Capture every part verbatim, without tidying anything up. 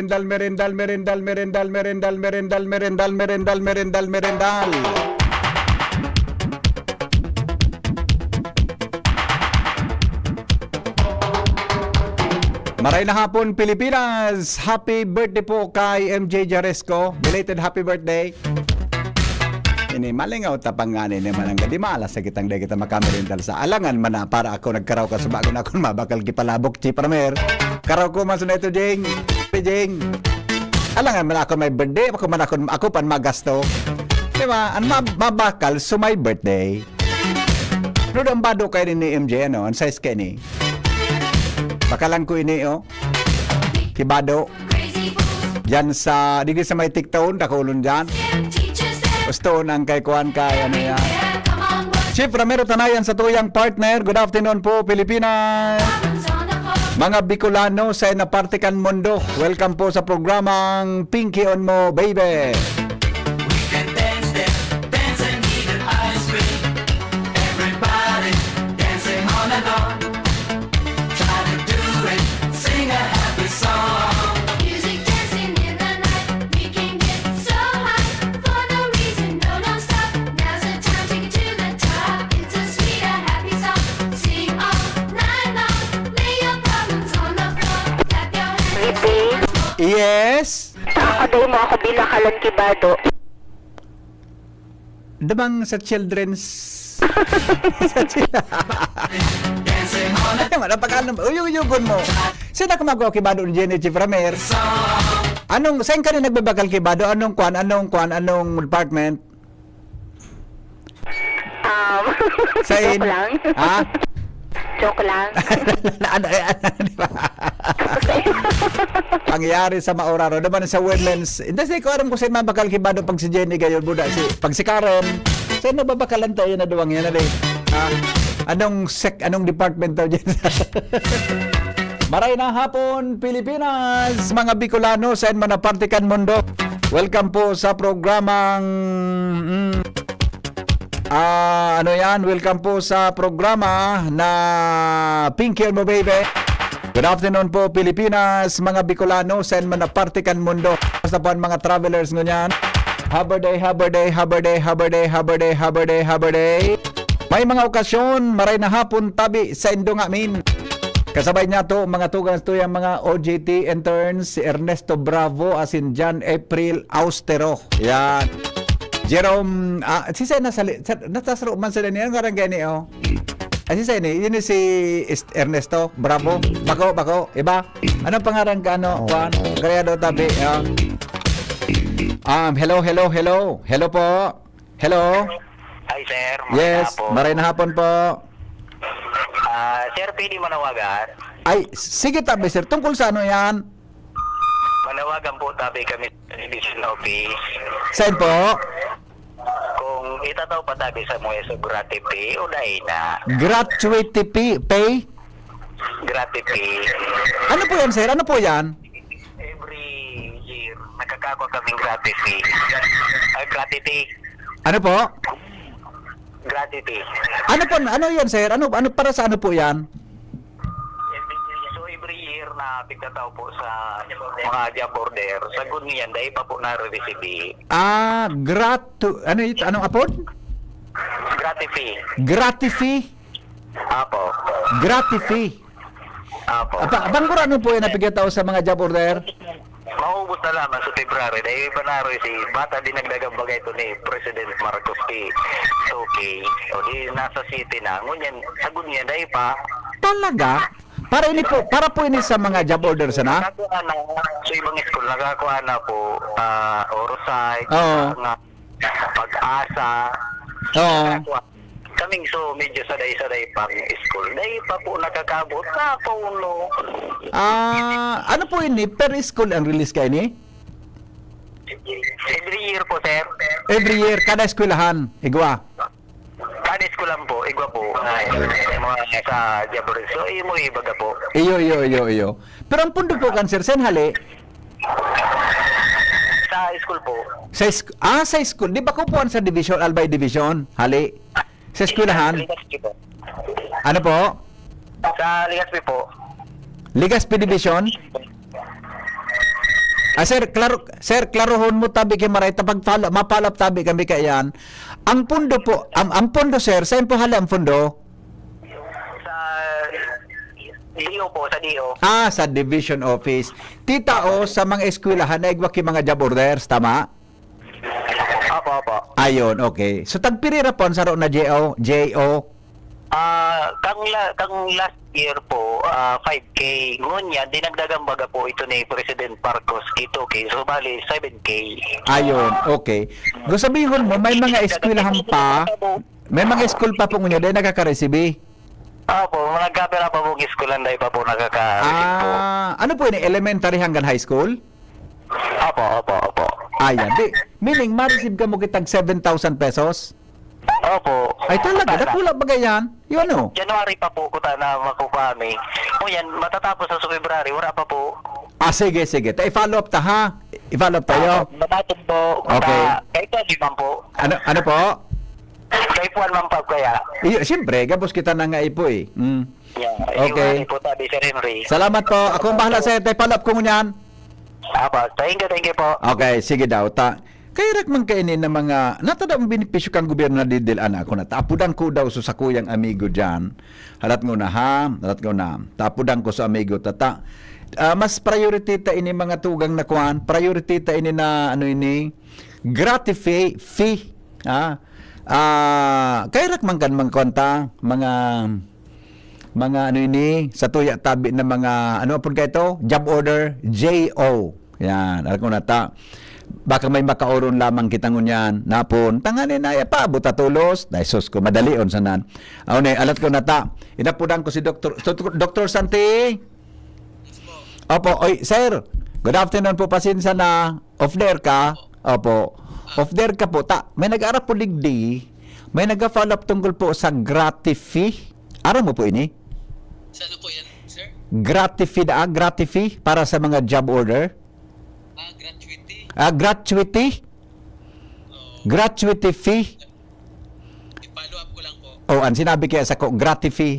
merendal, merendal, merendal, merendal, merendal, merendal, merendal, merendal, merendal, merendal, merendal. Maray na hapon, Pilipinas! Happy birthday po kay M J Jaresco. Belated happy birthday. Ini, malingaw ta pa ngani ni manang gadi, malas sa kitang dai kita makamerendal sa alangan man na para ako nagkaraw ka sa bago na akong mabakal ki palabok, Chief Ramer. Karaw ko man sa na ito, Jing. Jing. Alangan man ako may birthday, ako man ako, ako pan magasto. Di ba? Ang mab-, mabakal, so may birthday. Pero ang bado kayo ni M J, ano? Ang size kayo ni? Bakalan ko ini, oh. Kibado. Diyan sa, digdi sa may tiktaon, dakulon diyan. Gusto nang kay kuan kay, ano yan. Chief Ramiro Tanayan sa tuyang partner. Good afternoon po, Pilipinas. Mga Bicolano sa na parte kan mundo. Welcome po sa programang Pinky on Mo, Baby. We can dance, dance, dance and eat an ice cream. Everybody dancing on and on. Try to do it, sing a happy song. Music dancing in the night, we can get so high. For no reason, no, don't stop. Now's the time to get to the top. It's a sweet, a happy song. Sing all night long. Lay your problems on the floor. Clap your hands and sing once more. Yes. Saan ka daw mo ako binakalan kibado? Damang sa children's sa chil- Ay, wala pa ka alam. Uyog-uyogon mo. Sino ka mag-, kibado ni Jenny Chief Ramer? Anong, saan ka rin nagbabakal kibado? Anong kwan? Anong kwan? Anong department? Um, Sa in- joke lang. Ha? Joke lang. Ano, ano, ano, di ba? Pangyari sa mauraro naman sa women's. Hindi, kasi ko alam ko sa mga bakal kibado pag si Jenny gayon, buda si, pag si Karen. Sa nababakalan tayo na duwang yan, ali. Ha? Anong sec-, anong department daw dyan? Maray na hapon, Pilipinas, mga Bicolano, sa man na parte kan mundo. Welcome po sa programang, mm, ah, ano yan? Welcome po sa programa na Pinky on Mo Baby. Good afternoon po, Pilipinas, mga Bicolano, sa man na parte kan mundo. Basta po ang mga travelers ngunyan. Haber day, haber day, haber day, haber day, haber day, haber day, haber day. May mga okasyon, maray na hapon, tabi sa indo ngamin. Kasabay niya to, mga tugang tuyang mga O J T interns, si Ernesto Bravo, asin John April Austero. Yan. Jerome, ah, si Sena Sali-, sa, natasro man sila niya. Ang karang gani, oh. Ay, si Sena, yun si Est-, Ernesto Bravo. Bako, bako, iba. Anong pangaran ka, ano, Juan? Gariado, tabi, oh. Um, hello, hello, hello. Hello po. Hello. Hi, sir. Maray na Yes, hapon. Maray na hapon po. Ah, sir, pwede manawagan? Ay, sige tabi, sir. Tungkol sa ano yan? Manawagan po tabi kami sa division office. Saan po? Kung itataw pa tabi sa mga sa gratuity o dahil na. Gratuity pay? Pay? Gratuity. Ano po yan, sir? Ano po yan? Every year, nakakakwa kaming gratuity. Ay, gratuity. Ano po? Gratuity. Ano po, ano yan, sir? Ano, ano, para sa ano po yan? So, every year na pigtatao po sa mga job order, sa good niyan, dahil pa po na-receive. Ah, gratu-, ano ito? Anong apod? Gratuity. Gratuity? Apo. Gratuity. Apo. Apa, bangkura ano po yan na pigtatao sa mga job order? Maubos na lamang sa February, dahil pa na-receive, bata dinagdagan bagay ito ni President Marcos kay two K. O di nasa city na. Ngunyan, sa good niya, dahil pa. Talaga? Para ini po, para po ini sa mga job order sana? Nakakuha na, sa ibang school, nakakuha na po, ah, Orosite, Oo. nga, Pag-asa, Oo. nakakuha. Kaming so, medyo saday-saday pang school. Dai pa po nakakaabot sa Paulo. Ah, ano po ini? Per school ang release ka ini? Every year po, sir. Every year, kada eskwelahan, igwa. Kada school lang po, igwa po. Ay, mga sa Jabor. So, imo ibaga po. Iyo, iyo, iyo, iyo. Pero ang pundo po kan, sir, sen hali? Sa school po. Sa sk-, ah, sa school. Di ba kupuan sa division, Albay Division? Hali? Sa eskwelahan? Legazpi po. Ano po? Sa Legazpi po. Legazpi Division? Ah, sir, klaro, sir, klarohon mo tabi kay maray, tapag follow, ma-follow up tabi kami kaiyan. Ang pundo po, ang, ang pundo, sir, saan po hali ang pundo? Sa D O po, sa D O. Ah, sa division office. Titao sa mga eskwelahan na igwa ki mga job orders, tama? Opo, opo. Ayun, okay. So, tagpirira po ang saro na J O, J O? Ah, kang la-, kang last year po, ah, five K. Ngunyan, dinagdagan baga po ito ni President Marcos, eight K. So, bali, seven K. Ayun, okay. Gusto sabihon mo, may mga eskwelahan pa, may mga school pa po ngunyan, dahil nakaka-receive. Opo, mga kapira pa pong eskwelahan, dahil pa po nakaka-receive po. Ah, ano po ini? Elementary hanggang high school? Opo, opo, opo. Ayan, di, meaning, ma-receive ka mo kitag seven thousand pesos? Opo. Ay, talaga? Bata. Dakula ba yan? Yun, oh. January pa po ko ta na makukuha mi. O yan, matatapos na sa February, wala pa po. Ah, sige, sige. Ta, i-follow up ta, ha? I-follow up tayo. Opo, matatapos po. Okay. Ta, kay Tony man po. Ano, ano po? Kay Juan man po kaya. Iyo, siyempre, gabos kita na nga ipo, eh. Mm. Yeah, Okay. Iwan po tabi, Sir Henry. Salamat po. Ako ang bahala sa'yo. Tay, follow up ko ngunyan. Apo, thank you, thank you po. Okay, sige daw. Ta, kaya rak man kaini na mga, natada ang benepisyo kang gobyerno na didil, ana, ako na. Tapudan ko daw sa sakuyang amigo dyan. Halat ko na, ha? Halat ko na. Tapudan ko sa amigo, tata. Ah, mas priority ta ini mga tugang na kuan. Priority ta ini na, ano ini, gratifi-, fee. Ha? Ah, kaya rak man kan mga kuan ta, mga mga ano ini, sa tuya tabi na mga, ano apod kaito? Job order, J O. Yan, alam ko na ta. Baka may makaoron lamang kita ngunyan, napon. Tanganin na, ya, paabot ta tolos. Ay, sus ko, madalion sanan. Aw, ne, alat ko na ta. Inapudan ko si Doktor, Doktor Santi. Opo, oy, sir. Good afternoon po, pasensya na. Off there ka? Opo. Off there ka po. Ta, may nag-arap po digdi. May nag-follow up tungkol po sa gratifi. Aram mo po ini? Sa ano po yan, sir? Gratifi da, gratifi para sa mga job order. Ah, gratuity. Ah, gratuity? Oo. Gratuity fee? I-follow up ko lang po. Oh, ang sinabi kaya sa ko, gratifi.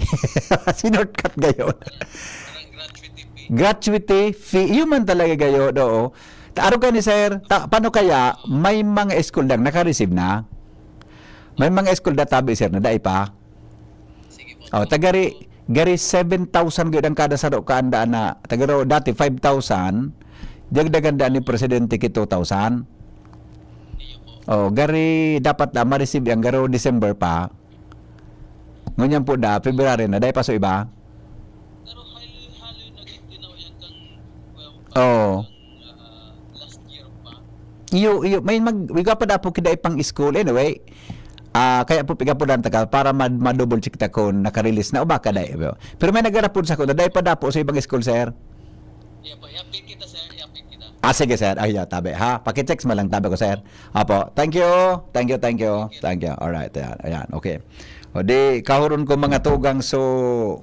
Sinortcut gayon. Parang gratuity fee. Gratuity fee. Yun man talaga gayon, oo. Ta-, aro ka ni sir, ta-, paano kaya may mga school lang naka-receive na? May mga school na tabi, sir, na dai pa? Sige po. Oh, tagari, gari seven thousand gud ang kada saro ka anda na, tagaro dati five thousand, dagdagan daan ni presidente ki two thousand. Iyo po. Oh, gari dapat na ma-receive ang garo December pa. Ngunyan po da, February na, dai pa so iba? Pero hali-hali na gid tinaw yan kang, well, Oo. Ah, last year pa. Iyo, iyo, may mag-, wiga pa dapo kida ipang school. Anyway, ah, kaya po piga po lang tagal para ma-, ma-double check ta kung naka-release na o baka dai. Pero may nagarapod sa ko na dai pa dapo sa ibang school, sir. Iya po, i-update kita, sir. I-update kita. Ah, sige, sir. Ay, yeah, tabi, ha? Paki-text mo lang, tabi ko, sir. Apo, thank you. Thank you, thank you. Thank you. All right, ayan, ayan. Okay. O di, kahuron ko mga tugang, so,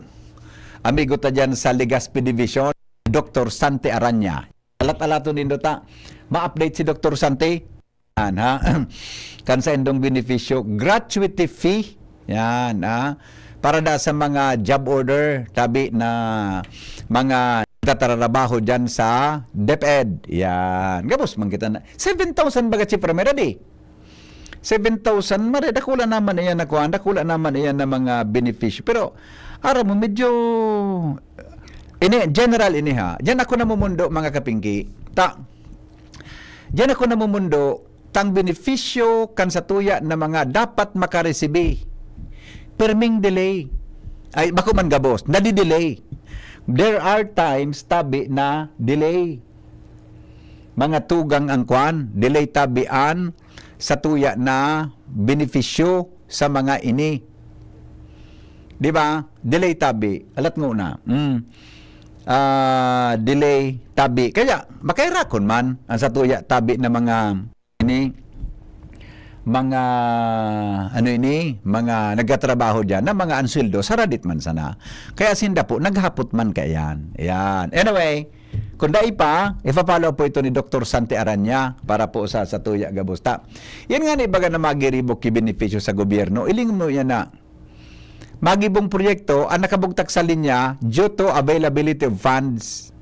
amigo ta dyan sa Legazpi Division, Doktor Santi Aranya. Alat-alaton nindo ta, ma-update si Doktor Santi. Yan, ha? Kan sa indong benepisyo, gratuity fee. Yan, ha? Para da sa mga job order, tabi na mga nagtatrabaho dyan sa DepEd. Yan. Gabos man kita na. Seven thousand baga si Primera di. Seven thousand, mare, dakula naman iyan na kuwan, dakula naman iyan na mga benepisyo. Pero, aram mo, medyo, ini, general ini ha. Diyan ako namumundo, mga kapingki. Ta, diyan ako namumundo, tang benepisyo kan satuya na mga dapat makaresibi. Perming delay. Ay, bako man gabos, nadidelay. There are times, tabi na delay. Mga tugang ang kwan, delay tabi an satuya na benepisyo sa mga ini. Di ba? Delay tabi. Alat ngona. Mm. Ah, delay tabi. Kaya, makaherakon man ang satuya tabi na mga ini, mga, ano ini, mga nagtatrabaho diyan na mga answeldo, saradit man sana. Kaya sinda po, naghapot man kaiyan. Ayan. Anyway, kung dai pa, ipa-follow po ito ni Doktor Santi Aranya para po sa, satuya gabos ta. Yan nga ni baga na magiribo ki benepisyo sa gobyerno. Iling mo yan na magibong proyekto ang nakabugtak sa linya due to availability of funds.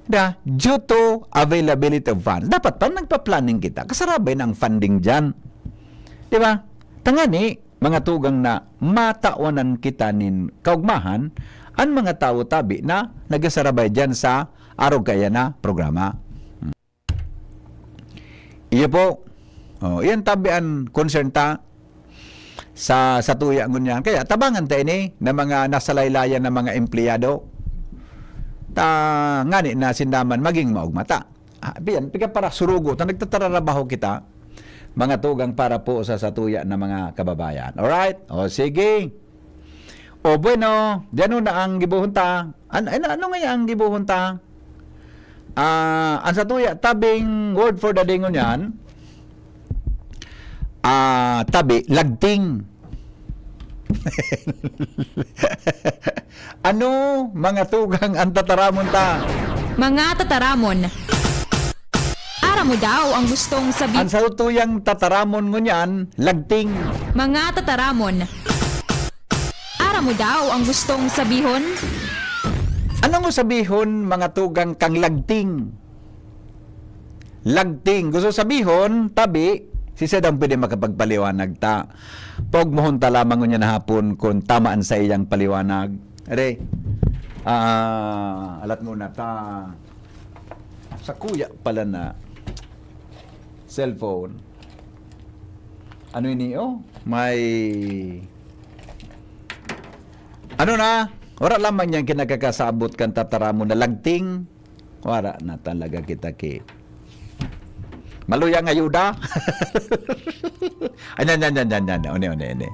Da, due to availability of funds. Dapat pa nagpa-planning kita. Kasarabay na ang funding diyan. Di ba? Tangani, mga tugang na matawanan kita nin kaugmahan, ang mga tawo tabi na nagasarabay diyan sa arog kaya na programa. Iyo po. Oh, iyan tabi an concern ta sa, satuya ngunyan. Kaya tabangan ta ini na mga nasalaylayan na mga empleyado. Ta, ngani na sinda man maging maugma ta. Ah, biyan, piga para surugo ta nagtatrabaho kita, mga tugang para po sa satuya na mga kababayan. Alright? O, sige. O, bueno, diyan na ang gibohon ta. An-, ano, ano nga ang gibohon ta? Ah, ang satuya, tabing word for the day ngunyan, ah, tabi, lagting. Ano, mga tugang, ang tataramon ta? Mga tataramon. Aram mo daw ang gustong sabi- Ang satuyang tataramon ngunyan, lagting. Mga tataramon. Aram mo daw ang gustong sabihon? Ano mo sabihon, mga tugang, kang lagting? Lagting. Gusto sabihon, tabi, si Sedang pwede makapagpaliwanag ta. Pogmohon ta lamang ngunyan na hapon kung tama an saiyang paliwanag. Are, ah, alat muna ta. Sa kuya pala na cellphone. Ano ini, oh? May, ano na? Wala lamang niyang kinakakasabot kan tataramon na lagting. Wala na talaga kita ki. Maluya nga ayuda. Ayan, yan, yan, yan, yan. Uni, uni, uni.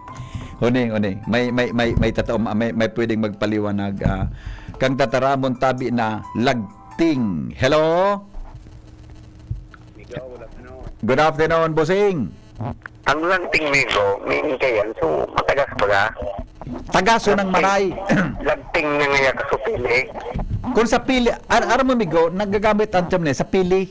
Uni, uni. May, may, may, may tatao, may, may pwedeng magpaliwanag, ah, kang tataramon tabi na lagting. Hello? Migo, good afternoon. Good afternoon, bossing. Ang lagting, Migo, may kayan. So, matagas baga. Tagaso ng maray. Lagting na nga yan, kasupili. Kung sa pili, ar-, aram mo, Migo, nagagamit ang term na sa pili.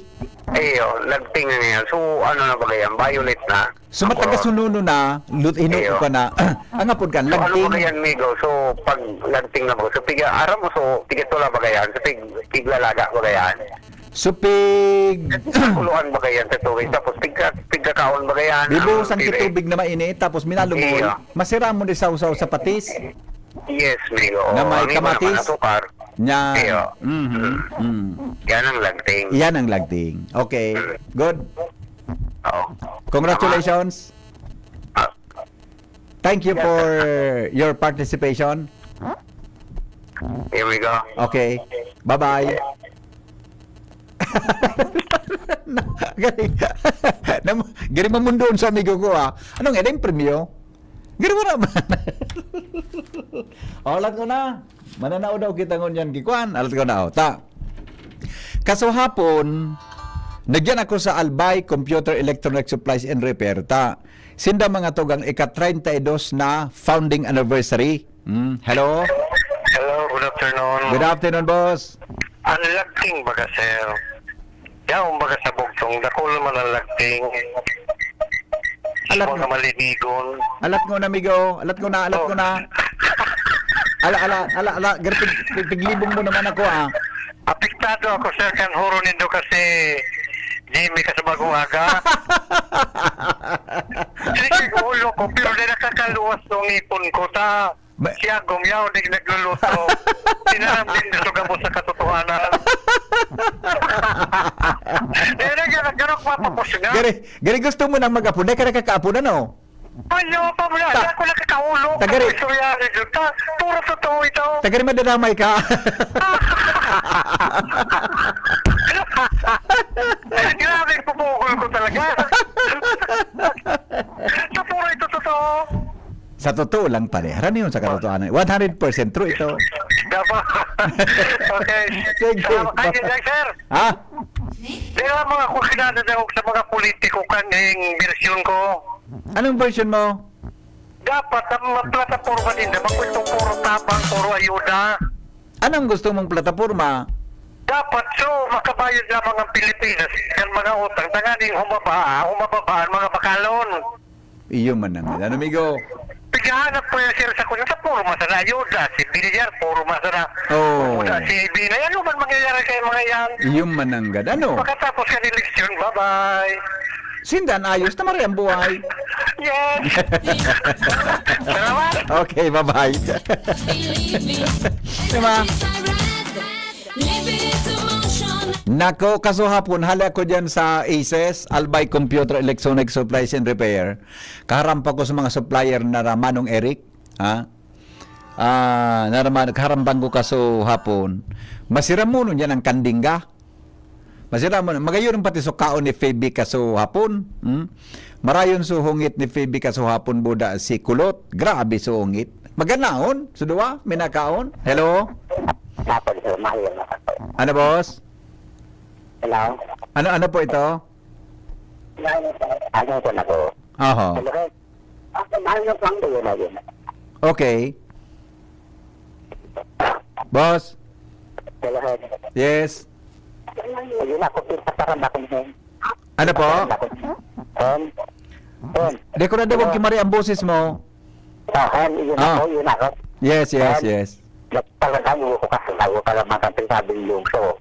Iyo, lagting na nga yan. So, ano na baga yan? Violet na. So, matagas sununo na, lut-, hinuko ka na. Ang apod ka, so, ano lagting. Baga yan, Migo? So, pag lagting na baga, so, piga, aram mo, so, piga tula baga yan? So, pig-, piglalaga baga yan? So, pig- Kuluan baga yan sa tubig? Tapos, pigka-, pigkakaon baga yan? Bibuhusan ki tubig na mainit, tapos minalungon. Iyo. Masira mo di sausaw sa patis. Yes, Migo. Na may kamatis. Ang iba naman, asukar. Yan. Iyo. Mhm. Mm. Yan ang lagting. Yan ang lagting. Okay. Mm. Good. Oo. Congratulations. Tama. Ah. Thank you for your participation. Here we go. Okay. Bye-bye. Galing. Nam-, galing mamundoon sa amigo ko, ah. Anong edeng premyo? Garo na man. O, alat ko na. Mananao daw kita ngunyan ki kuan. Alat ko na, o, ta. Kasuhapon, nagyan ako sa Albay Computer Electronic Supplies and Repair, ta. Sinda mga tugang ika-treinta y dos na founding anniversary. Hmm, hello? Hello, good afternoon. Good afternoon, boss. Ang lagting baga, sir. Yaon baga sa bugtong, dakul man ang lagting. Alat mga mo. Malinigon. Alat ko na, amigo. Alat ko na, alat Oh. ko na. Ala, ala, ala, ala. Gar-, pig-, pig-, piglibong mo naman ako, ah. Apektado ako, sir, kan huro nindo kasi Jimmy ka sa bagong aga. Sige, ulo ko, pero di nakakaluwas ng ngipon ko, ta. Ba- Siya, gumyaw, di nagluluto. Tinaram din dito gabos sa katotohanan. Di na, ganun, ganun, mapapos nga. Gari, gari gusto mo nang mag-apo, di ka nakakaapon, ano? Ano pa mo na? Ta- Ako nakakaulo. Tagari. Ang istorya ni Juta. Puro totoo ito. Tagari madadamay ka. Grabe, pupukol ko talaga. Sa puro ito totoo. Sa totoo lang, pare. Haranion sa katotohanan. One hundred percent true ito. Dapat. Okay. Sige. Salamat kayo, sir. Ha? Di ba mga kusinada na sa mga politiko kan yung version ko? Anong version mo? Dapat ang mga plataporma ninda, magkwentong puro tabang, puro ayuda. Anong gusto mong plataporma? Dapat, so, makabayad lamang ang Pilipinas ng mga utang, tanganing humaba, humababa ang mga bakalon. Iyo man ang, ano, amigo? Pighahanap ko yan, sir, sa kuya, sa puro masana ayuda, si Villar, puro masana, Oo. puro masana, si Binay. Ano man mangyayari kay mga yan? Iyo man ang gad, ano? Pagkatapos ng eleksyon, bye-bye. Sindan, ayos na mari ang buhay. Yes. Salamat. Okay, bye-bye. Diba? Nako, kasuhapon, hali ako dyan sa Aces, Albay Computer Electronic Supplies and Repair. Kaharampa ko sa mga supplier na Manong Eric, ha? Ah, naraman, kaharampan ko kasuhapon. Masira mo nun yan ang kandingga. Masira mo, magayon pati sukaon ni Faby kasuhapon. Hmm? Marayon suhungit ni Faby kasuhapon, buda si Kulot. Grabe suhungit. Maganaon, sa duwa, minakaon. Hello? Tapos, mayo na ako. Ano, boss? Hello? Ano, ano po ito? Ano po na po? Oho. Hello? Ako, mayo na po ang tuyo na yun. Okay. Boss? Hello, Hen. Yes. Ayun ako, pinataran akong Hen. Ano po? Hen. Hen. Di ko na daw Hello. Kimari ang boses mo. Ah, Hen, yun Ah. ako, yun ako. Yes, yes, Hen. Yes. Talagang ko kasi ako talaga mga pinsabi yung so.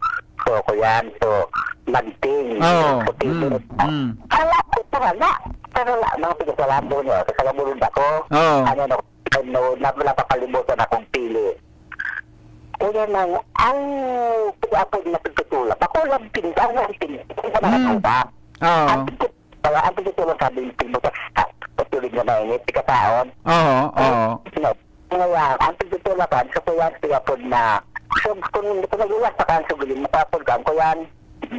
So, ko yan. So, nagting. Oo. So, Mm, mm. Ala, ko talaga. Talaga, mga pinagsalabo niya. Kasi nabulod ako. Oo. Ano, ano, ano, na, wala papalimutan akong pili. Kaya nang, ang pag-apod na pagkatulap. Ako lang pinsan, lang pinsan. Wala Mm. nang utak. Oo. Ang pagkat-, ang pagkatulap sabi yung pinbutas. Patuloy na mainit, ikataon. Oo, oo. Ngayon, ang pagtutulakan, sa kuya, piyapod na, so, kung, kung nagulat pa ka, ang suguling, mapapod ka, ang kuya,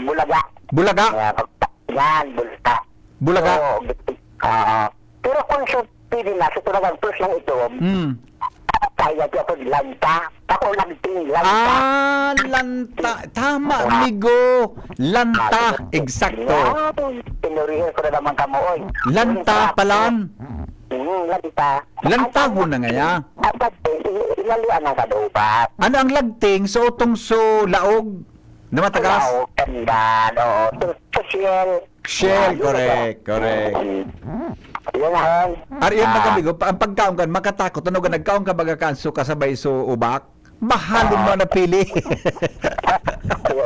bulaga. Bulaga? Kaya, pag, yan, bulaga. Bulaga? Oo, oo. Pero kung siya, pwede na, sa talagang first ng itom, Mm. kaya siya pag lanta. Ako, lagting, lanta. Ah, lanta. Tama, Ah. amigo. Lanta. Ah, Eksakto. yan. Pinurihan ko na naman kamo, oy. Lanta Yung palan. Mm, lanta. Lantahon na ngaya. Ang lagting, i-, inalian ang kadubat. Ano ang lagting? So, utong so laog na matagas? Laog, kandan, oo. So, so, shell. Shell, Yan, correct, yun, correct. Mm. Yun, Hal. Ari, yan, Ah. magamigo, pa-, ang pagkaon ka, makatakot, ano ka, nagkaon ka baga kan so kasabay so ubak? Mahalon mo napili.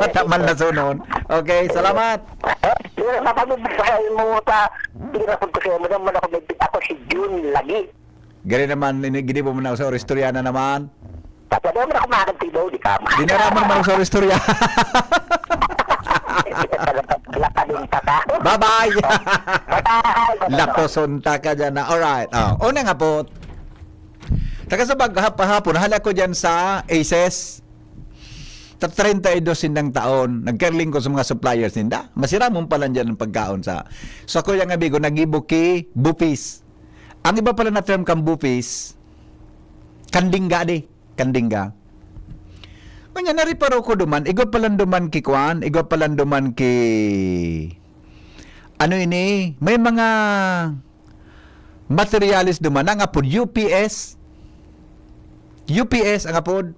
Matamal na sunon. Okay, salamat. Yun ang mapagbibisahan mo sa hirap ko sa'yo. Madam, man ako, may, ako si Jun lagi. Gani naman, ini-, ginibo mo na sa oristorya na naman. Tapos, ano naman ako makakagtibaw, di ka? Di na naman man sa oristorya. Lapanin ka ka. Bye-bye. Bye-bye. Laposon ta ka dyan na. Alright. Oh, una nga po. Taga sa bag-, hap-, hapon, hala ko dyan sa Aces. Ta treinta y dos sindang taon, nagkarling ko sa mga suppliers ninda. Masiramon pa lang dyan ang pagkaon sa, sa kuyang amigo, nagibo ki Bupis. Ang iba pala na term kang Bupis, kandingga di, kandingga. Kanya nariparo ko duman, igwa pa lang duman ki kuan, igwa pa lang duman ki, ano ini, may mga materyales duman, ang apod U P S. U P S ang apod.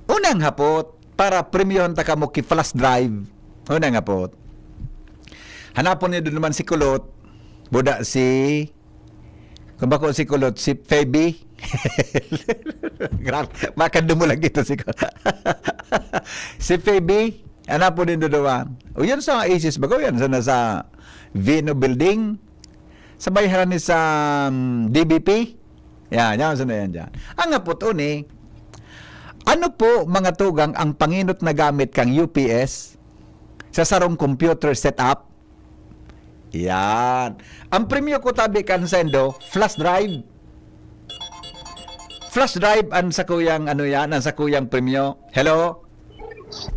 Unang hapot, para premyohan ta kamo ki flash drive. Unang hapot. Hanapon niyo doon naman si Kulot. Buda si, kung bako si Kulot, si Feby. Grabe, makadumulag ito si Kulot. Si Feby, hanapon niyo doon naman. O yun sa Aces bago, yan sa nasa Vino Building. Sabay harani sa, um, D B P. Yan, yan, sino yan dyan. Ang hapot ni, ano po, mga tugang, ang panginot na gamit kang U P S sa sarong computer setup? Yan. Ang premyo ko tabi kan sendo, flash drive. Flash drive ang sakuyang, ano yan, ang sakuyang premyo. Hello?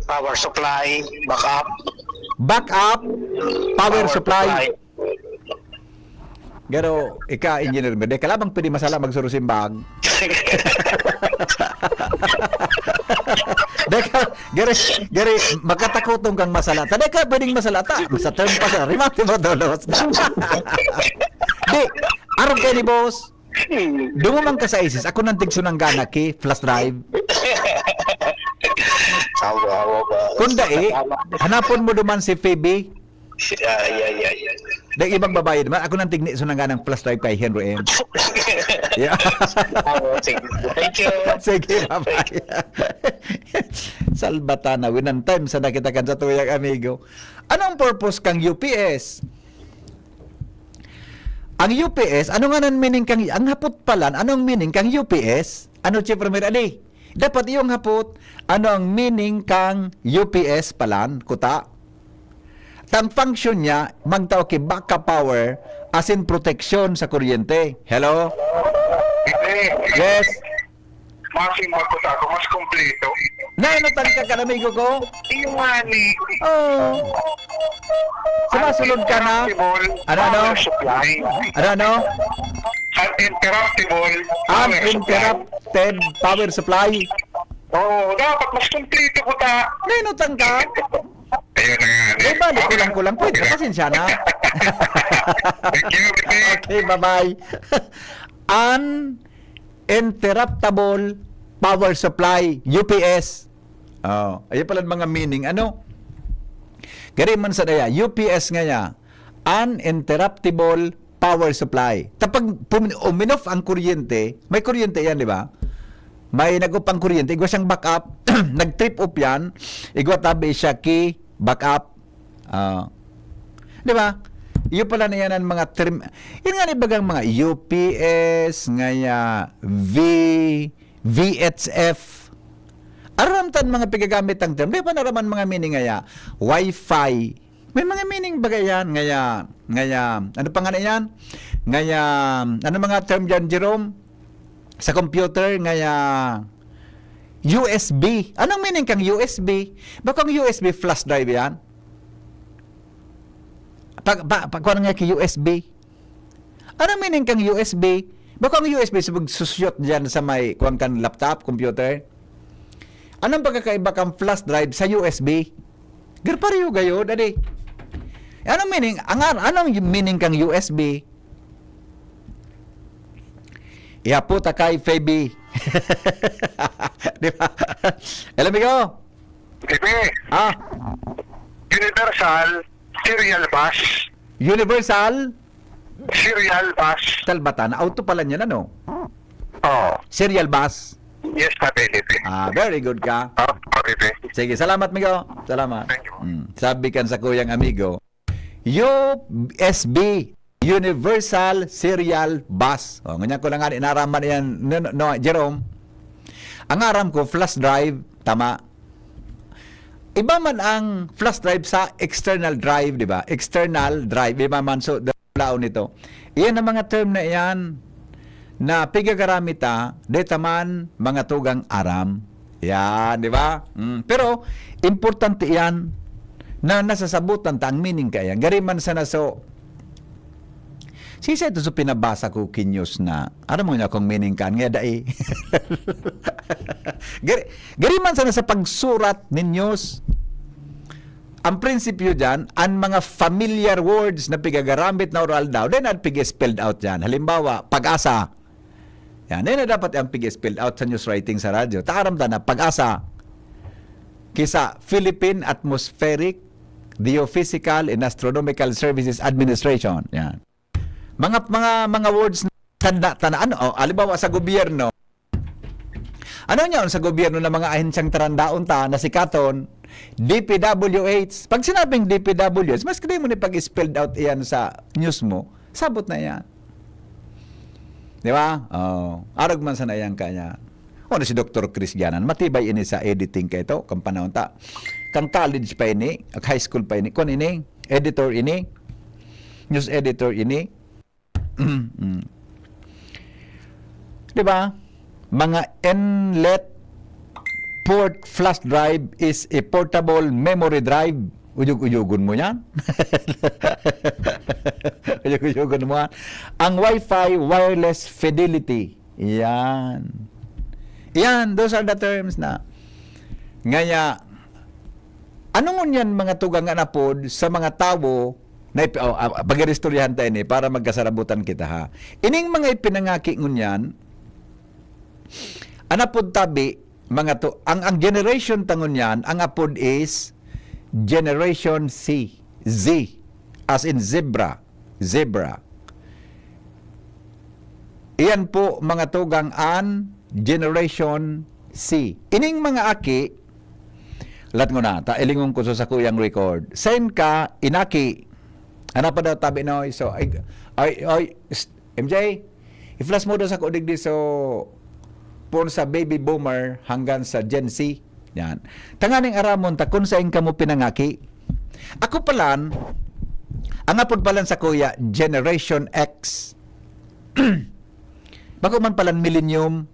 Power supply, backup. Backup, power Power supply. supply. Pero, ika, Engineer Mir, di ka lamang pwede masala magsuro simbag. Di ka, gari, gari, makatakoton kang masala. Ta, di ka pwedeng masala, ta. Sa term pa sa, remate mo, dolos. Di, arog kayo ni boss. Dumo man ka sa isis, ako nang tigsunanggana ki, flash drive. Awa, awa ba? Kung dai, hanapon mo duman si Phoebe. Yeah, yeah, yeah, yeah. Dahil ibang babae naman, ako nang tigni sunanggana ng flash drive kay Henry M. Yeah. Awa, sige. Thank you. Sige, bye-bye. Salbatana, winantime sa nakita kan sa tuyang amigo. Anong purpose kang U P S? Ang U P S, ano nga nang meaning kang, ang hapot palan, anong meaning kang U P S? Ano, Chief Ramir Ali? Dapat iyong hapot, ano ang meaning kang U P S palan, kuta? Tang function niya, magtao ki backup power, asin proteksyon sa kuryente. Hello? Hindi. Yes? Mas imbag ko sa ako, mas kompleto. Nainutan ka kan amigo ko? Yung nga ni, Oh. Sumasunod ka na? Uninterruptible Ano, ano? power supply. Ano, ano? Uninterruptible power supply. Uninterrupted power supply. Oo, dapat mas kompleto ko ta. Nainutan ka? Ayun na nga. Di ba, kulang-kulang po. Pasensya na. Thank you, Bibi. Okay, bye-bye. Uninterruptible power supply, U P S. Oh, ayun pala ang mga meaning. Ano? Gari man sa daya, U P S nga ya, uninterruptible power supply. Tapag pum- uminoff ang kuryente, may kuryente yan, di ba? May nag-off ang kuryente, igwa siyang backup, nag-trip off yan, igwa tabi siya ki backup. Ah. Di ba? Iyo pala na yan ang mga term. Yan nga, ibagang mga U P S, ngaya, V, V H F. Aram tan mga pigagamit ang term. Di ba naraman mga meaning ngaya? Wi-Fi. May mga meaning ba yan? Ngaya, ngaya, ano pa nga na yan? Ngaya, ano mga term dyan, Jerome? Sa computer, ngaya, U S B. Anong meaning kang U S B? Baka ang U S B flash drive yan? Pag, pa, pag, kung nga ki U S B? Anong meaning kang U S B? Baka ang U S B sa pagsusyot dyan sa may, kuwan kan laptop, computer? Anong pagkakaiba kang flash drive sa U S B? Gar pareho gayo, dadi. Anong meaning? Ang, anong meaning kang U S B? Ihapo ta kay Feby. Di ba? Hello, amigo. Bibi, Ah, Universal Serial Bus. Universal Serial Bus. Talbatan. Auto pala niyan, ano? Oh, Serial bus. Yes, Papa Felipe. Ah, very good ka. Oh, Papa Felipe. Sige, salamat, amigo. Salamat. Thank you. Mm. Sabi kan sa kuyang amigo, U S B, Universal Serial Bus. O, ngunyan ko lang nga, inaraman yan, no, no, no, Jerome. Ang aram ko, flash drive, tama. Iba man ang flash drive sa external drive, di ba? External drive, iba man. So, laon nito. Iyan ang mga term na iyan na pigagaramit ta, deta man mga tugang aram. Yan, di ba? Mm. Pero, importante yan na nasasabutan ta ang meaning kaya. Gari man sana so, sisa ito sa pinabasa ko ki news na, aram mo niya kung meaning kan, nga dai. gari, gari man sana sa pagsurat ni news, ang prinsipyo dyan, ang mga familiar words na pigagaramit na oral daw, then at pig-spelled out dyan. Halimbawa, pag-asa. Yan, yan na dapat ang pig-spelled out sa news writing sa radyo. Taaram ta na, pag-asa. Kisa Philippine Atmospheric, Geophysical and Astronomical Services Administration. Yan. Mga, mga, mga words na tanda, tanda, ano, oh, halimbawa sa gobyerno, ano niya sa gobyerno na mga ahensyang tarandaon ta na sikaton, D P W H. Pag sinabing D P W H, mas kaya mo ni pag-spelled out iyan sa news mo, sabot na iyan. Di ba? Oh, arog man sana iyan kanya. O na si Doktor Chris Ganan, matibay ini sa editing kay ito, kang panahon ta. Kang college pa ini, ag high school pa ini, kun ini, editor ini, news editor ini. Mm. Di ba? Mga inlet port flash drive is a portable memory drive. Uyog-uyogon mo yan. Uyog-uyogon mo yan. Ang Wi-Fi wireless fidelity. Yan. Yan, those are the terms na. Ngaya, ano ngunyan mga tugang an apod sa mga tawo na ip-, oh, ah, pag-iristoryahan tayo ni para magkasarabutan kita, ha. Ining mga ipinangaki ngunyan, an apod tabi, mga to, ang, ang generation ta ngunyan, ang apod is Generation C, Z, as in zebra, zebra. Iyan po, mga tugang, an Generation C. Ining mga aki, lat ko na, ta ilingon ko sa sakuyang record. Send ka, inaki. Ano pa daw tabi na, so, ay, ay, ay, s-, M J, i-flash mo daw sa ko digdi, so, pon sa baby boomer hanggang sa Gen Z. Yan. Tanganing aramon ta kung sain kamo pinangaki. Ako palan, ang apod palan sa kuya, Generation X. Bako man palan millennium.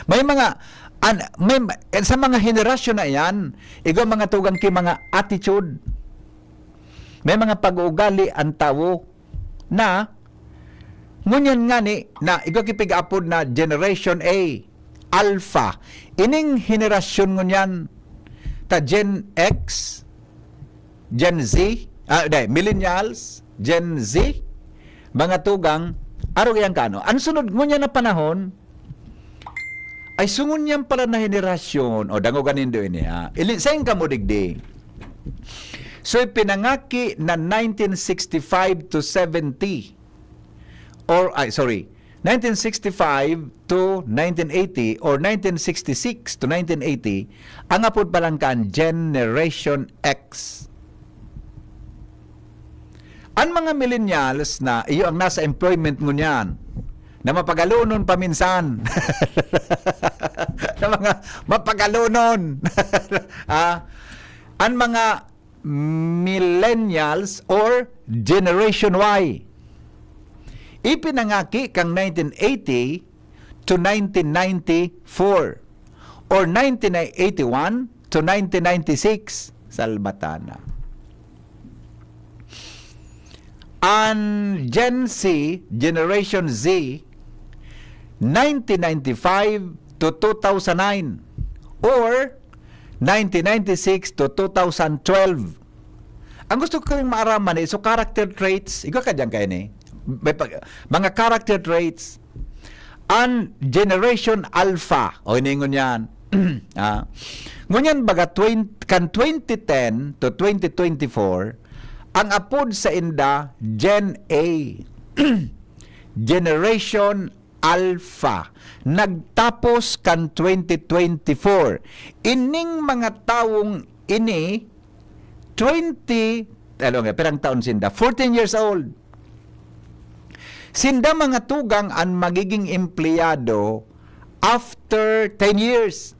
May mga, an-, may, sa mga henerasyon na yan, igwa mga tugang ki mga attitude, may mga pag-uugali ang tawo na ngunyan ngani na igwa ki pig-apod na Generation A, Alpha. Ining henerasyon ngunyan ta Gen X, Gen Z, ah, di, millennials, Gen Z, mga tugang, arog yan kano. Ang sunod ngunyan na panahon, ay sungon yan pala na henerasyon. O, dangogan nindo ini, ha? Ili-, sain kamo digdi? So, ipinangaki na nineteen sixty-five to seventy, or, ay, sorry, nineteen sixty-five to nineteen eighty or nineteen sixty-six to nineteen eighty, ang apod palan kan Generation X. An mga millennials na iyo ang nasa employment ngunyan, na mapagalonon paminsan. Na mga mapagalonon. Ah, an mga millennials or Generation Y. Ipinangaki kang nineteen eighty to nineteen ninety-four or nineteen eighty-one to nineteen ninety-six. Salbatana. An Gen Z, Generation Z, nineteen ninety-five to two thousand nine or nineteen ninety-six to two thousand twelve. Ang gusto ko kayong maaraman is, so, character traits, igwa ka diyan kayo ni? May pag-, mga character traits, an Generation Alpha, o, iningon yan. Ah, ngunyan baga, twen-, kan twenty ten to twenty twenty-four, ang apod sa inda, Gen A. Generation Alpha. Nagtapos kan twenty twenty-four. Ining mga tawong ini, twenty, ano nga, pirang taon sinda? Fourteen years old. Sinda mga tugang an magiging empleyado after ten years.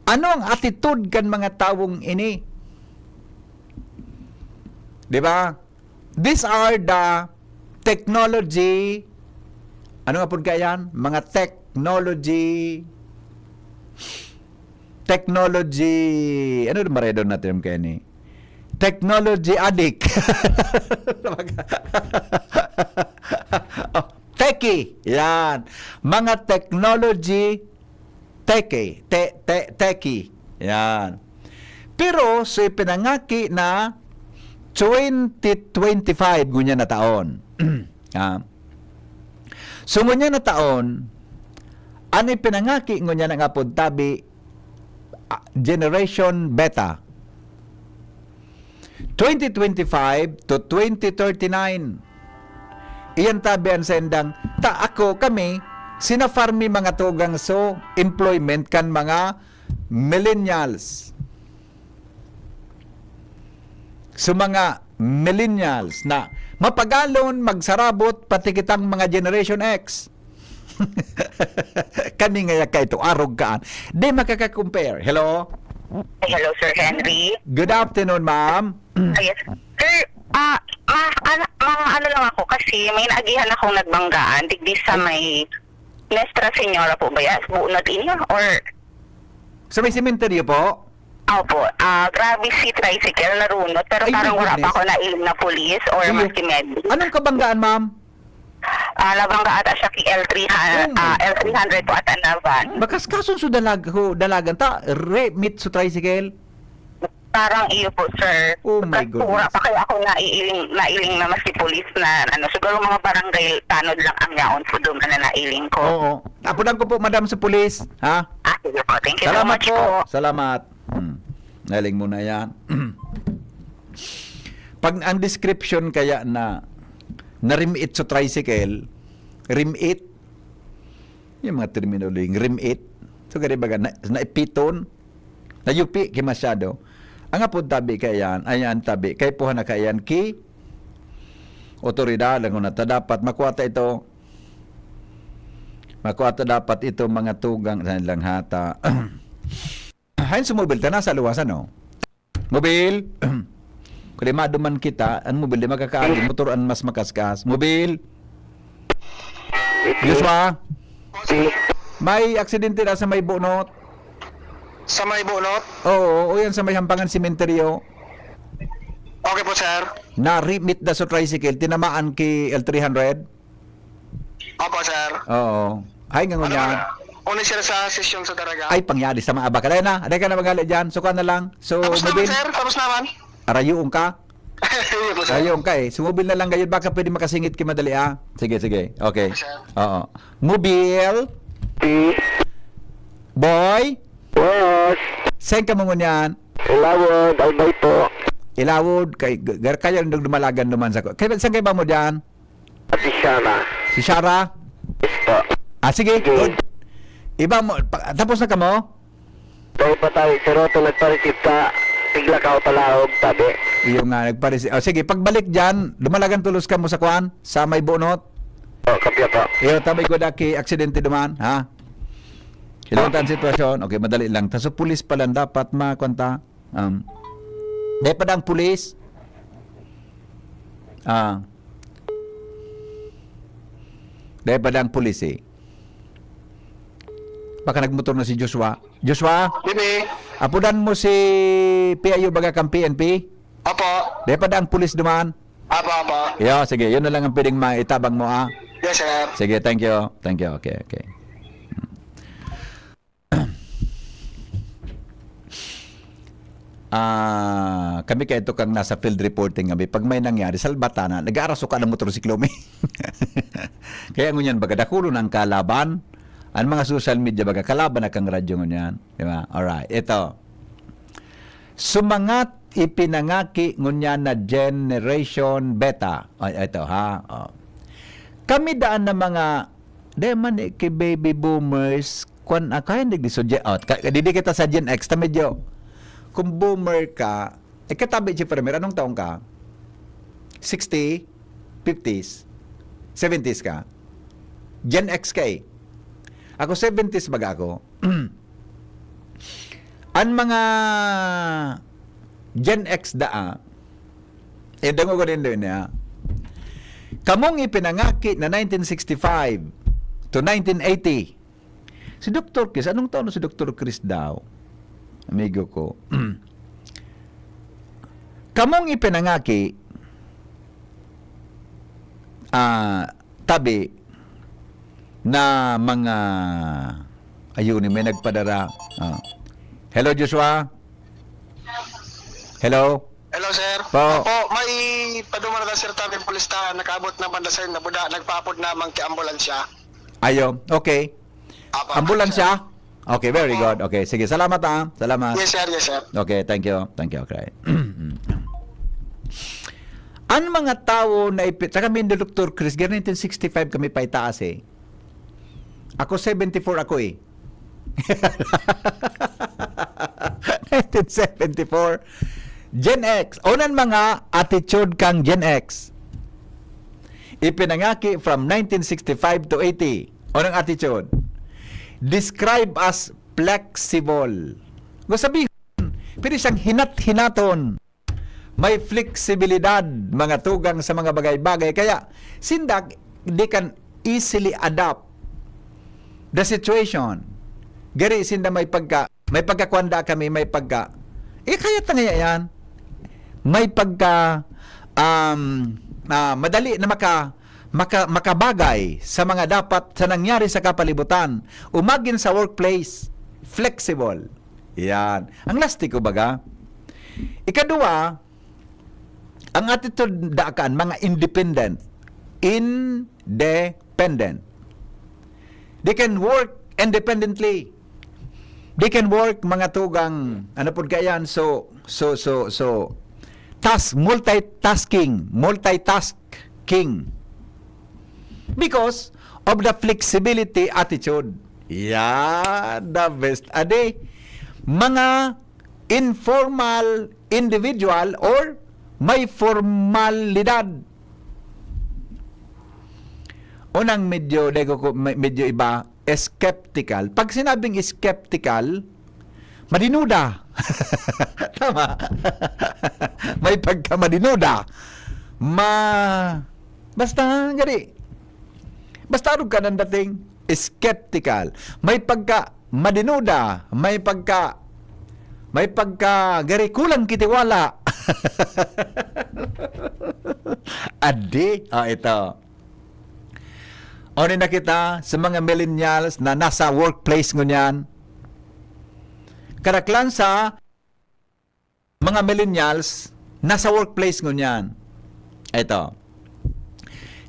Ano ang attitude kan mga tawong ini? Di ba? These are the technology, ano nga pud kaya yan? Mga technology, technology, ano na maredon na term kaya ni? Technology addict. Oh, techie. Yan. Mga technology techie. Te-, te-, techie. Yan. Pero so ipinangaki na twenty twenty-five ngunyan na taon. Ah. So ngunyan na taon, an ipinangaki ngunyan ang apod tabi, ah, Generation Beta. Twenty twenty-five to twenty thirty-nine. Iyan tabi an saindang, ta ako, kami, sinafar mi mga tugang so employment kan mga millennials. So mga millennials na mapagalon, magsarabot, pati kitang mga Generation X. Kani nga yaka ito, arog kaan. Di makaka-compare. Hello? Hello, Sir Henry. Good afternoon, ma'am. Ah, yes. Sir, ah, ah, ano, ah, ano lang ako kasi may naagihan akong nagbanggaan. Digdi sa may Nuestra Señora po ba yan? Bunod inyo? Or Sa may sementeryo po? Opo, ah, grabe si tricycle, narunot, pero Ay, parang my wala pa goodness. ako nailing na pulis or Iyo. maski medic. Anong kabanggaan, ma'am? Ah, nabangga ata siya ki L three hundred, Oh my ah, L three hundred po ata na van. Bakas kason so dalag-, ho, dalagan ta, re-, meet so tricycle? Parang iyo po, sir. Oh my Tapos wala goodness. pa kaya ako naiiling, nailing na maski pulis na, ano, siguro mga barangay tanod lang ang yaon po doon na nailing ko. Oo. Apudan ko po, madam, sa pulis, ha? Ah, sige po. Thank you so Salamat much po. po. Salamat. Hmm. Galing mo na yan. Pag ang description kaya na narimit sa tricycle, rimit, yung mga terminology, rimit, so gani baga, na, naipiton, nayupi ki masyado. Ang apod tabi kaya yan, ayan tabi, kay puha na kaya yan ki otoridad, ang una ta dapat makuha ta ito, makuha ta dapat ito mga tugang, saan lang hata. Hain sumobil ta, nasa luwas, ano? Mobil! Kung di maduman kita, ang mobil di makakaagi, motor ang mas makaskas. Mobil! Joshua, Si, may aksidente na sa may bunot. Sa may bunot? Oo, o yan sa may hampangan sementeryo. Okay po, sir. Narimit na sa tricycle, tinamaan ki L three hundred. Opo, sir. Oo. Hay, nga Ano ngunyan. ba? Uni, sir, sa sesyon sa Daraga? Ay, pangyari sa mga abak. Aday na, aday ka na magali dyan. Suka na lang. So, Tapos naman, mobil. sir. Tapos naman. Arayoon ka? Ayun po, sir. Arayoon ka eh. Sumobil na lang gayud. Baka pwede makasingit ki madali, ah. Sige, sige. Okay. Opo, sir. Oo. Mobil. Pi. Boy. Boss. Saan ka mo ngunyan? Ilawod, Albay po. Ilawod. Kay, gar-, kaya nung dumalagan naman sa ko. Kaya, saan kayo ba mo dyan? Ati Shara. Si Shara? Yes po. Ah, sige. Sige. Good. Iba mo, pa-, tapos na ka mo? Tayo pa tayo, sir Otto, nagpa-receive ka. Tigla ka o palaog, tabi. Iyo nga, nagpa-receive. Oh, sige, pagbalik dyan, lumalagan tulos ka mo sa kwan, sa may bunot. Oh, kapya po. Iyo, tabi ko daki aksidente duman, ha? Ilawag ta ang sitwasyon. Okay, madali lang. Taso pulis pa lang dapat makwanta. Um, dahil pa ang pulis. Ah. Dahil pa ang pulis eh. Baka nagmotor na si Joshua. Joshua? Bibi. Apudan mo si P I U baga kang P N P? Opo. Dahil pa ang pulis duman? Opo, opo. Yo, sige. Yun na lang ang pwedeng maitabang mo, ah. Yes, sir. Sige, thank you. Thank you. Okay, okay. Ah, kami kaya ito kang nasa field reporting kami. Pag may nangyari, salbatan na, nag-aaraso ka ng motorsiklo, mi. Kaya ngunyan, baga, dakulon ang kalaban. Ang mga social media, baga, kalaban na kang radyo ngunyan. Di ba? Alright, ito. Sumangat ipinangaki ngunyan na Generation Beta. Ay, ito, ha? Oh. Kami daan na mga, di man eh, ki baby boomers, kwan, ah, kaya hindi so, Gen, oh, ka-, didi kita sa Gen X, ta medyo, kung boomer ka, eh, katabi si Premier, anong taong ka? Sixty? Fifties? Seventies ka? Gen X ka eh. Ako, seventies baga ako. Ang mga Gen X daa, eh, dango ko rin doon niya. Kamong ipinangaki na nineteen sixty-five to nineteen eighty. Si Doktor Chris, anong taon na si Doktor Chris daw? Amigo ko. Kamong ipinangaki, ah, tabi na mga, ayun, may nagpadara. Ah. Hello, Joshua? Hello? Hello, sir. Po. Opo, may paduman na, sir, tabi pulis ta, nakaabot na banda sa nabuda, nagpaapod naman ki ambulansya. Ayo, okay. Apo, Ambulansya? Okay, very Opo. good. Okay, sige, salamat, ah. Salamat. Yes, sir. Yes, sir. Okay, thank you. Thank you, okay. Ang mga tawo na ipi-, tsaka may Doktor Chris, ganyan nineteen sixty-five kami paitaas eh. Ako seventy-four ako eh. Nineteen seventy-four. Gen X. Unan mga attitude kang Gen X. Ipinangaki from nineteen sixty-five to eighty. Unang attitude. Describe as flexible. Kung sabihin, pwede siyang hinat-hinaton. May fleksibilidad, mga tugang sa mga bagay-bagay. Kaya, sinda, they can easily adapt the situation. Gari sinda may pagka, may pagkakwanda kami, may pagka, Eh, kaya ta ngaya yan. May pagka, um, ah, madali na maka, maka, makabagay sa mga dapat sa nangyari sa kapalibutan. Umagin sa workplace, flexible. Yan. Ang lastiko baga. Ikadua, ang attitude daakan, mga independent. Independent. They can work independently. They can work, mga tugang, ano pod kaya yan? So, so, so, so, task, multitasking, multitasking. Because of the flexibility attitude. Yeah, the best. Ade, mga informal individual or may formalidad. Unang medyo, dai ko, ko, me-, medyo iba, skeptical. Pag sinabing skeptical, madinuda. Tama. May pagkamadinuda. Ma-, basta, gani. Basta arog ka nang dating, skeptical. May pagka madinuda, may pagka, may pagka gari kulang kitiwala. Adi, oh, ito. Ano na kita sa mga millennials na nasa workplace ngunyan? Kadaklan sa mga millennials nasa workplace ngunyan. Ito.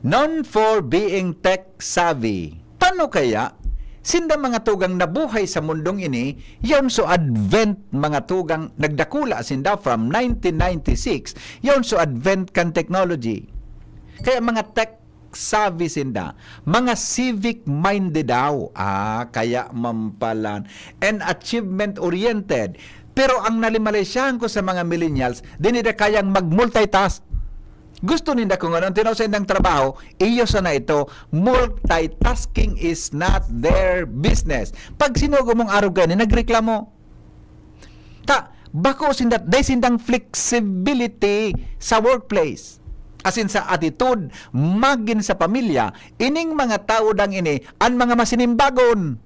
Known for being tech savvy. Paano kaya sinda, mga tugang, nabuhay sa mundong ini, yaon so advent, mga tugang, nagdakula sinda from nineteen ninety-six, yaon so advent kan technology. Kaya mga tech savvy sinda, mga civic minded daw. Ah, kaya mampalan and achievement oriented. Pero ang nalimalaysahan ko sa mga millennials, di nila kayang mag-multitask. Gusto ninda kung ano ang tinaw sa indang trabaho, iyo sana ito. Multitasking is not their business. Pag sinugo mong arog ka ni, nagreklamo. Ta, bako sinda, dai sindang flexibility sa workplace. Asin sa attitude, magin sa pamilya, ining mga tawo dang ini, an mga masinimbagon.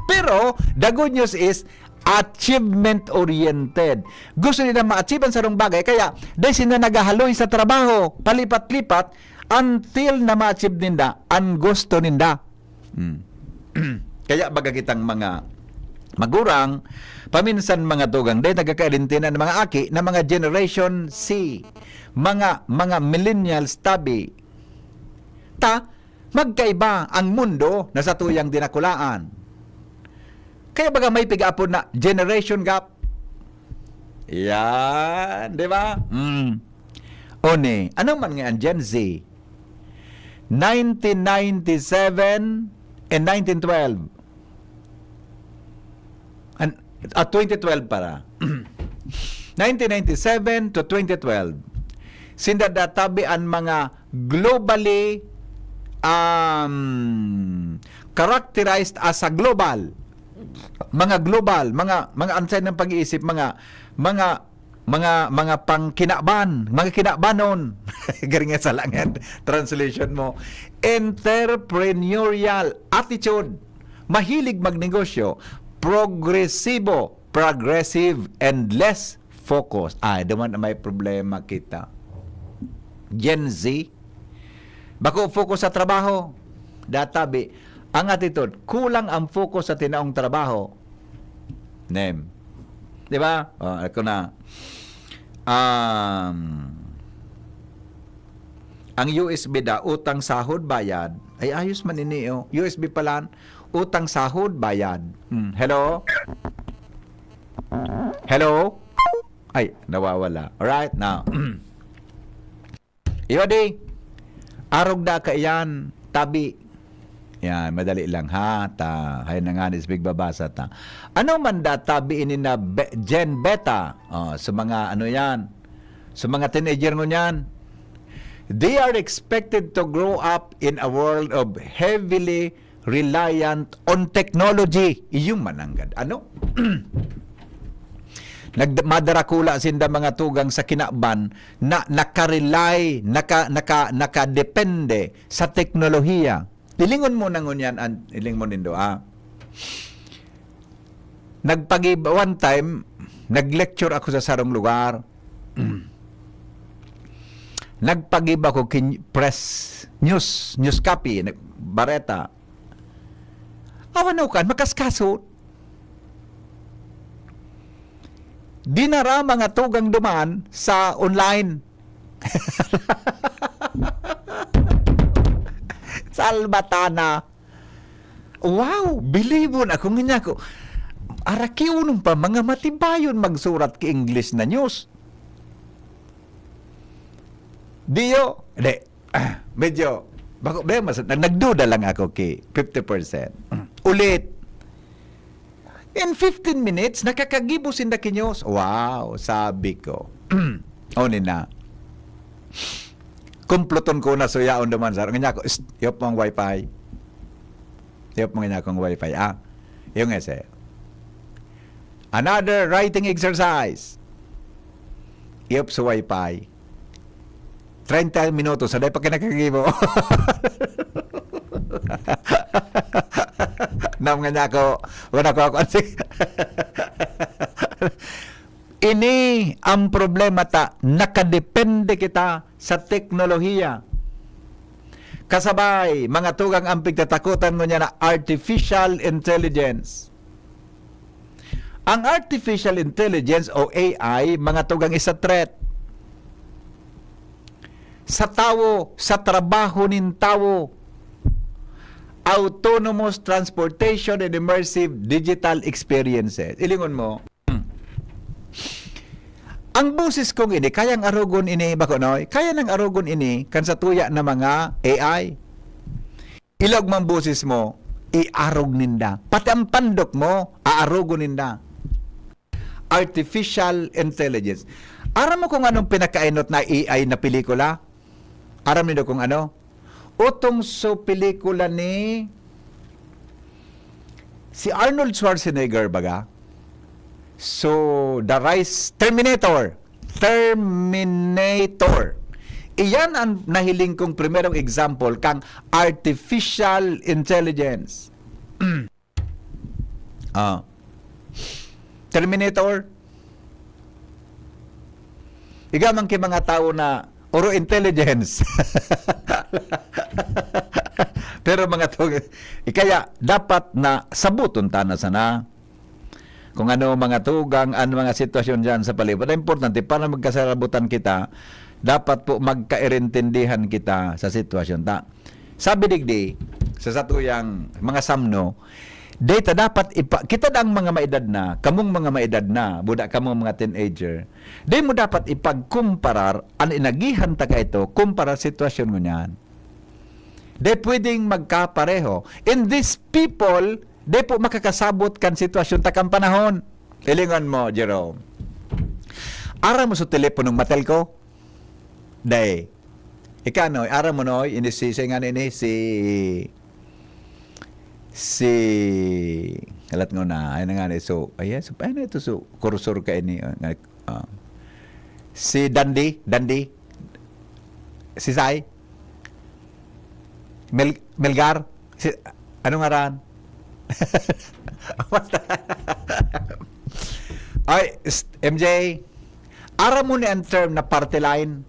Pero, the good news is, achievement-oriented. Gusto nila ma-achieve ang sarong bagay, kaya dai sila naghahaloy sa trabaho, palipat-lipat, until na ma-achieve ninda ang gusto ninda. Hmm. Kaya baga kitang mga magurang, paminsan, mga tugang, dai nagkakaintindihan ang mga aki na mga Generation C, mga, mga millennials tabi. Ta, magkaiba ang mundo na satuyang dinakulaan. Kaya baga may pigaapod na generation gap. Yan, di ba? Mm. Oni, ano man nga ang Gen Z? Nineteen ninety-seven and nineteen twelve. An-, ah, twenty twelve para. Nineteen ninety-seven to twenty twelve. Sinda databi an mga globally, um, characterized as a global. Mga global, mga, mga ansay ng pag-iisip, mga, mga, mga, mga pangkinaban, mga kinabanon. Garing nga sa langit. Translation mo. Entrepreneurial attitude. Mahilig magnegosyo. Progresibo, progressive, and less focus. Ay, duman na may problema kita. Gen Z, bako focus sa trabaho. Databi, ang attitude, kulang ang focus sa tinaong trabaho. Nem. Di ba? Oh, ako na. Um, ang U S B da, utang, sahod, bayad. Ay, ayos man ini, oh. U S B pala, utang, sahod, bayad. Hmm. Hello? Hello? Ay, nawawala. Alright, now. Iyo di, arog da kaiyan, tabi. Yan, madali lang ha. Ta, hay na nga ni, sige, babasa ta. Ano man da tabi ini na be-, Gen Beta? Oh, sa mga ano yan, sa mga teenager ngunyan, they are expected to grow up in a world of heavily reliant on technology. Iyo mananggad. Ano? Nag-, madarakula sinda, mga tugang, sa kinaban na nakarely, naka-, naka-, nakadepende sa teknolohiya. Hilingon mo na ngunyan, an-, hiling mo nindo, ah. Nagpagib-, one time, nag-lecture ako sa sarong lugar. Nagpagib ako kin press news, news copy, nag-, bareta. Awan na kan, makaskaso. Dinara mga tugang duman sa online. Salbatana. Wow, bilibon ako, nganyan ako. Arakiunon pa, mga matibayon magsurat ki English na news. Diyo, di, ah, medyo, bako, be, mas, nag-, nagduda lang ako ki fifty percent. Ulit. In fifteen minutes, nakakagibo sinda ki news. Wow, sabi ko. O, ni na. Kumploton ko na suyaon naman, sir. Nganyan ako, "Ist, yop mong wifi. Yop mong nganyan akong wifi, ah." Yung essay. Another writing exercise. Yop sa wifi. Treinta minutos, saday pa kinakagibo. Nam nga niya ako, wala ko ako, ini ang problema ta, nakadepende kita sa teknolohiya. Kasabay, mga tugang, ang pigtatakutan mo niya na artificial intelligence. Ang artificial intelligence o A I, mga tugang, is a threat sa tawo, sa trabaho nin tawo. Autonomous transportation and immersive digital experiences. Ilingon mo, ang boses kong ini, kayang arogon ini, bako, noy? Kaya nang arogon ini kan satuya na mga A I. Ilog man boses mo, iarog ninda. Pati ang pandok mo, aarogon ninda. Artificial intelligence. Aram mo kung anong pinakaenot na A I na pelikula? Aram nindo kung ano? Utong so pelikula ni si Arnold Schwarzenegger, baga? So, The Rise, Terminator. Terminator. Iyan ang nahiling kong primerong example kang artificial intelligence. Ah. Terminator. Iga man ki mga tawo na oro intelligence. Pero mga tao, kaya dapat na sabuton ta na sana kung ano mga tugang, ang mga sitwasyon diyan sa palibot. Ang importante, para magkasarabutan kita, dapat po magkaintindihan kita sa sitwasyon ta. Sabi digdi, sa satuyang mga samno, data dapat ipa-, kita dang mga maedad na, kamong mga maedad na, buda kamong mga teenager, di mo dapat ipagkumparar an inagihan ta kaito kumpara sa sitwasyon ngunyan. Di pwedeng magkapareho. And these people, di po makakasabot kan sitwasyon ta kan panahon. Ilingon mo, Jerome. Aram mo sa teleponong Matelco? Dai. Ika, no, aram mo, no, ini si, si, nga ini, si, si, alat nga na, ay na nga ni, so, ayan, so, ano ito, so, kursor ka ini, ah, nga, ah. Si Dandi, Dandi, si Sai, Mel-, Melgar, si, ano ngaran? Basta. Ay, s-, M J, aram mo ni ang term na party line?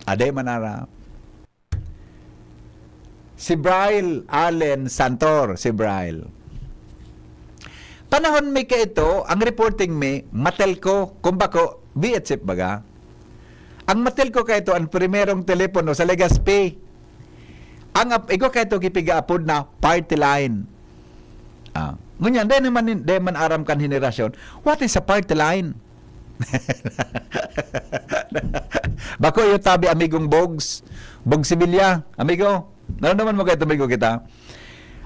Ade man aram. Si Braille Allen Santor, si Braille. Panahon mi kaito, ang reporting mi, Matelco, kung bako, B H F baga. Ang Matelco kaito, ang primerong telepono sa Legazpi. Ang ap-, igwa kaito, kipiga-apod na party line. Ah, ngunyan, dai naman nin-, dai man aram kan henerasyon, what is a party line? Bako iyo tabi, amigong Bogs. Bogs Sevilla, amigo. Naramdaman mo kayo, tumigo kita?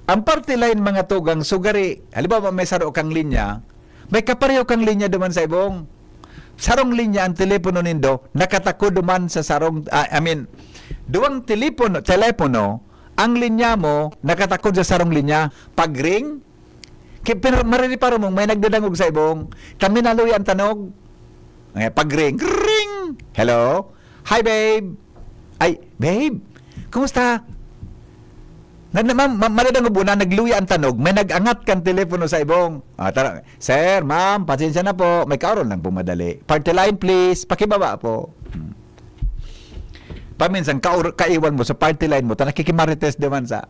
Ang party line, mga tugang, sugari, halimbawa, may saro kang linya, may kapareho kang linya duman sa ibong. Sarong linya ang telepono nindo, nakatakod duman sa sarong, ah, I mean, duwang telepono, telepono, ang linya mo, nakatakod sa sarong linya. Pag-ring, ki-, pero maririparo mong may nagdadangog sa ibong. Kami naluya ang tanog. Eh, pag-ring, ring! Hello? Hi, babe! Ay, babe! Kumusta? Na, na, ma, ma, madadangog mo na, nagluya ang tanog, may nag-angat kan telepono sa ibong. Ah, tara, "Sir, ma'am, pasensya na po, may kaoron lang po madali. Party line, please, pakibaba po." Hmm. Paminsan, kaor-, kaiwan mo sa party line mo, ta nakikimarites naman sa,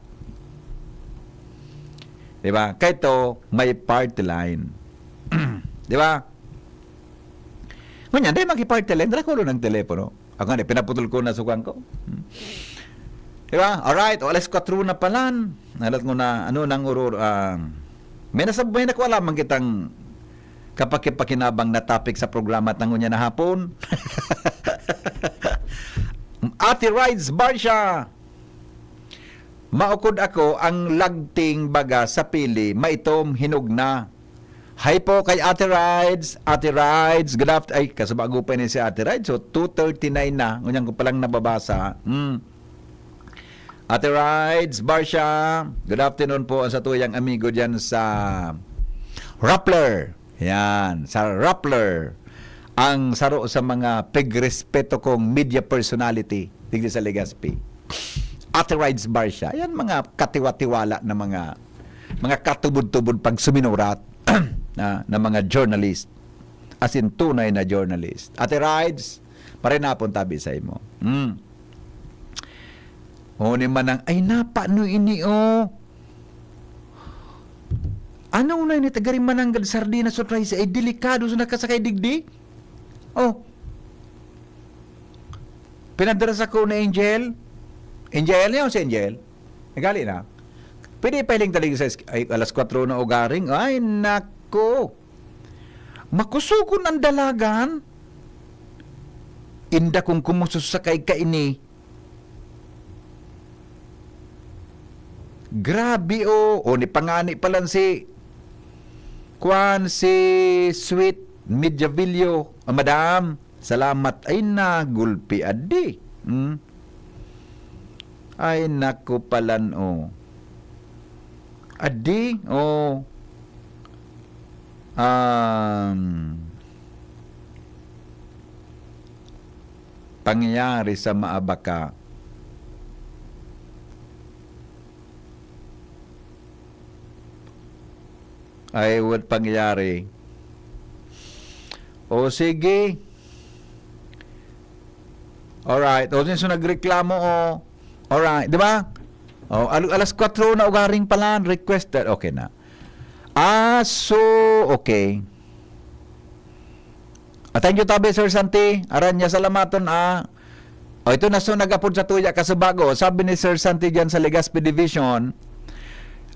di ba? Kaya ito, may party line. Di ba? Ngunyan, dahil maki-party line, dara ko ng telepono. Ako nga, pinaputol ko na sukan ko. Hmm. Di ba? Alright, o, alas kwatro na palan. Alas mo na, ano nang uror, ah, may nasa, may nakuha lamang kitang kapakipakinabang na topic sa programa at nangunya na hapon. Ate Rides Barsha, maukod ako ang lagting baga sa pili, maitom, hinog na. Hi po kay Ate Rides. Ate Rides, good afternoon. Ay, kasubago pa ni si Ate Rides. So, two thirty-nine na. Ngunyan ko palang nababasa. Hmm. Ate Rides, Barsha, good afternoon po ang sa tuyang amigo dyan sa Rappler. Yan, sa Rappler. Ang saro sa mga pigrespeto kong media personality, digdi sa Legazpi. Ate Rides Barsha. Yan, mga katiwa-tiwala na mga, mga katubod-tubod pag suminurat na, na mga journalist. As in, tunay na journalist. Ate Rides, maray na pong tabi sa imo. Hmm. O, ni manang, ay, napano ini, oh. Ano na ini, tagari mananggad sardinas o try sa, ay, delikado sa nakasakay digdi? Oh. Pinadara sa ko ni Angel. Angel, yun si Angel. Nagali na. Pwede pa hiling talig sa, ay, alas kwatro na ugaring. Ay, nako. Makusugon ang dalagan. Inda kung kumususakay ka ini. Grabe, oh. O, ni pangani pa lang si, kwan, si Sweet Medjavillo. Ah, madam, salamat. Ay, nagulpi, adi. Hmm? Ay, naku, palan, oh. Adi, oh. Um, pangyayari sa maabaka. Ay, what pangyayari? O, sige. Alright. O, since nagreklamo, o. Alright, di ba? O, al-, alas kwatro na ugaring palan, requested. Okay na. Ah, so, okay. Ah, thank you, tabi, Sir Santi. Aran niya, salamaton, ah. O, ito na, so, nagapod sa tuya, Kasubago. Sabi ni Sir Santi dyan sa Legazpi Division,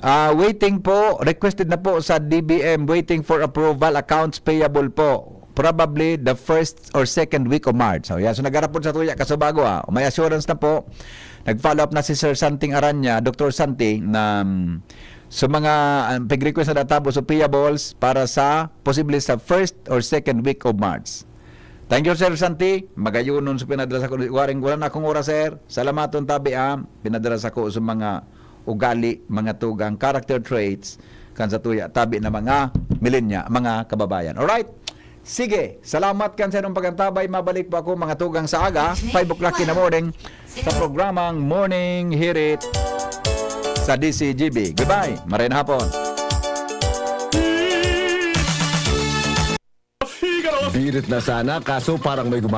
ah, waiting po, requested na po sa D B M, waiting for approval, accounts payable po. Probably the first or second week of March. So, yan. So, nagarapod sa tuya, Kasubago, ah. May assurance na po. Nag-follow up na si Sir Santing Aranya, Doktor Santi, na, mm, so mga, ang pig-request na databo, so payables para sa, posible sa first or second week of March. Thank you, Sir Santi. Magayonon sa pinadala sa ko. Waring wala na akong oras, sir. Salamaton tabi, ah. Pinadala sa ko sa mga ugali, mga tugang, character traits, kan sa tuya, tabi na mga milenya, mga kababayan. Alright? Sige, salamat kan sa inyong pagantabay. Mabalik po ako, mga tugang, sa aga, five o'clock in the morning, sa programang Morning Hirit sa D C G B. Goodbye. Maray na hapon. Birit na sana, kaso parang may